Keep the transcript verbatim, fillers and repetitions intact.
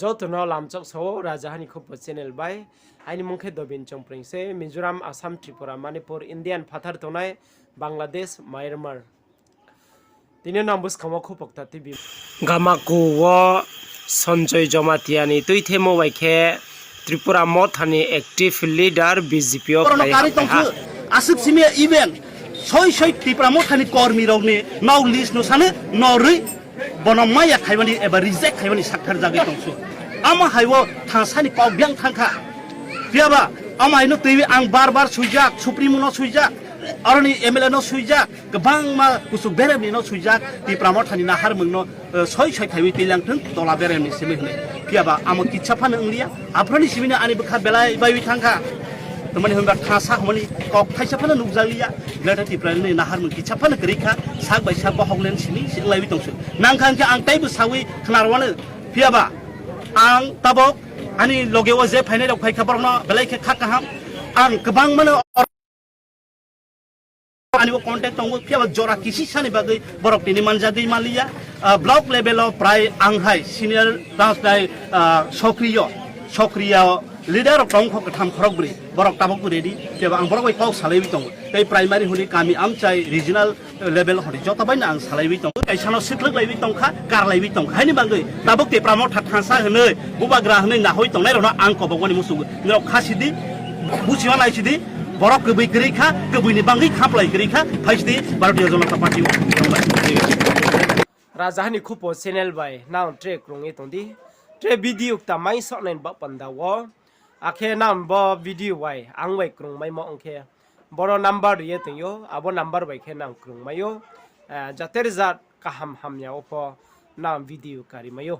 Joto no lamchok sa ou Rajaha ni Khupo channel bai. Aini mung khe Dobin Chongpreng se, Mizoram, Assam, Tripura, Manipur, Indian phathar tongnai, Bangladesh, Myanmar. Tini nang buskang wo Khupo Kta T V. Gamaku wo Sanjoy Jamatia ni tuithemo bai khe Tripura Motha ni active leader B J P wo kari tong khe. Aswk simi even soi soi Tripura Motha ni kormi rok ni nao list no sano no rwi bono maya khaimani eba reject khaimani sakthar jagwi tong su. Amo hai wo thangsani kok biang thang kha. Phiyaba amo hai no twiwi ang bar bar suijak, Supremo no suijak, aroni M L A no suijak, kwbangma kuchuk berem ni no suijak, Tipra Motha ni naharmung no soi soi khaiwi twilang thung, tola berem ni simi hwnwi. Phiyaba amo kisa phano wngliya, aphuruni simi no ani bwkha belai baiwi thang kha. Tamani hwnba thangsa hwnmani kok thaisa phano nukjakliya, Greater Tipra ni naharmung kisa phano kwrwi kha, sak bai sak bohok len simi se wnglaiwi tong su. Nang kha hwnkhe ang teibo sawi khna rwano, phiyaba ang tabok ani loge o je phainai rok phai kha, borok no belai khe kha kaham. Ang kwbangma no ani bo contact tongo, phiyaba jora kisi sani bagwi borok tini manjagwi manliya. Block level o prai ang hai senior tang prai sokriyo, sokriyo leader rok tong kho kwtham khorok bwrwi, borok tabok bo ready, phiyaba ang borok bai kok salaiwi tongo. Tei primary hwnwi kami amchai regional level hwnwi joto bai no ang salaiwi tongo. Kaisa no swthlwk laiwi tong kha, kar laiwi tong kha. Haini bagwi tabok Tipra Motha thansa hwnwi, bubagra hwnwi nahoi tongnai rok no ang kobok mani muchungo. Norok kha sidi, buchima nai sidi, borok kwbwi kwrwi kha, kwbwi ni bagwi khaplai kwrwi kha, phai sidi Bharatiya Janata Party o. Rajaha ni Khupo channel bai nang tre krung ye tong di, tre video kta mai sok nai ba panda wo. Akhe nang bo video bai ang bai krung maimo ong khe, boro number ri ye tong ou, abo number bai khe nang krung mai ou. Jater jat kaham hamya wo pho nang video kari mai ou.